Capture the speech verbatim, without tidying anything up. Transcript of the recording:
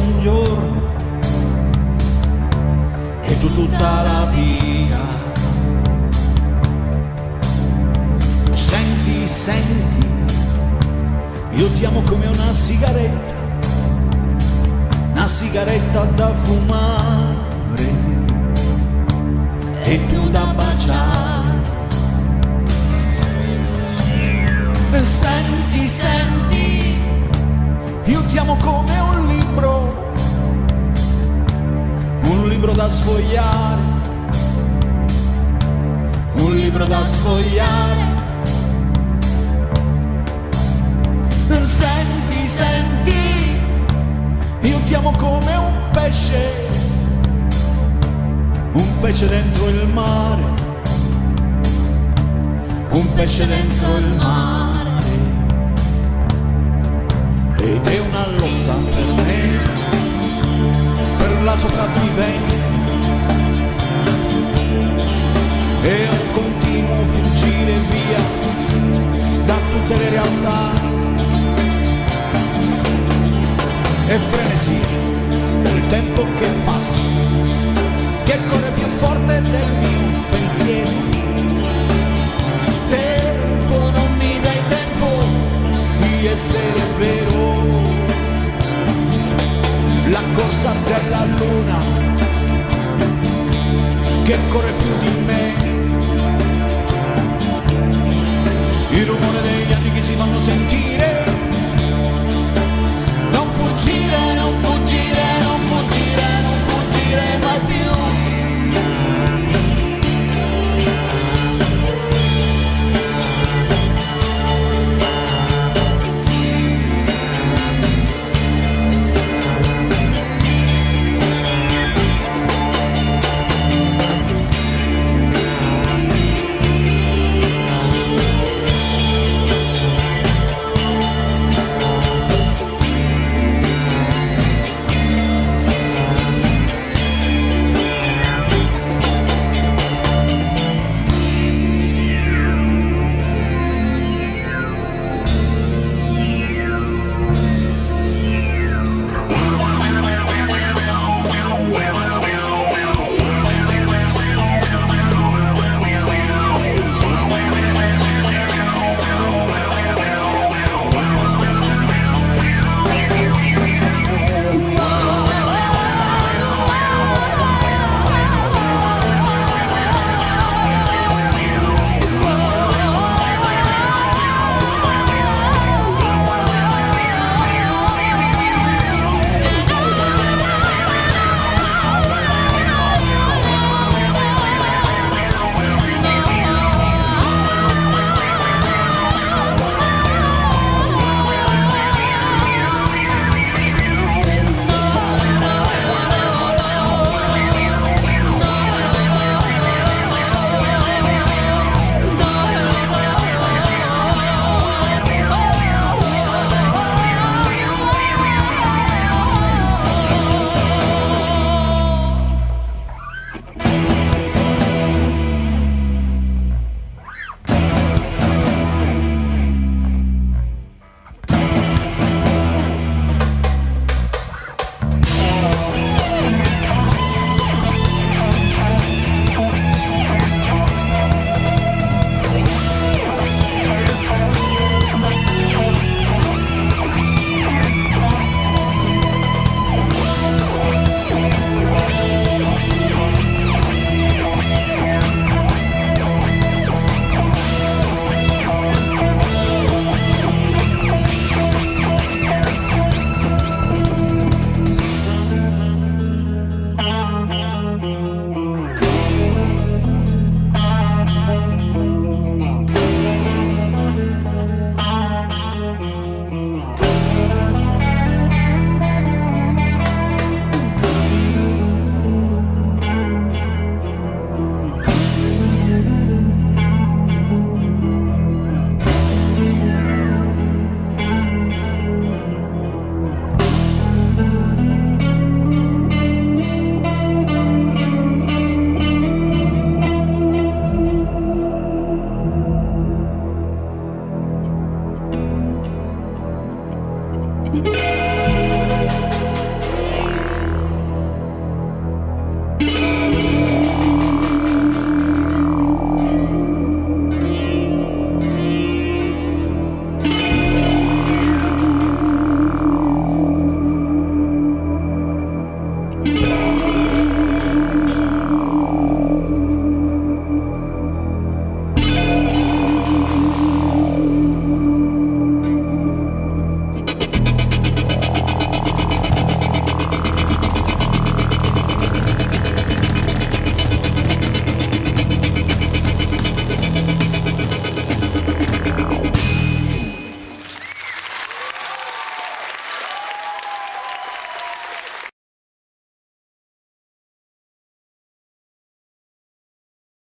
un giorno e tu tutta la vita. Senti, senti, io ti amo come una sigaretta, una sigaretta da fumare e tu da baciare. Senti, senti, io ti amo come un libro, un libro da sfogliare, un libro da sfogliare. Senti, senti, io ti amo come un pesce, un pesce dentro il mare, un pesce dentro il mare. Ed è una lotta per me, per la sopravvivenza. È un continuo fuggire via da tutte le realtà. E frenesia del tempo che passa, che corre più forte del mio pensiero. Tempo, non mi dai tempo di essere vero. La corsa della luna che corre più di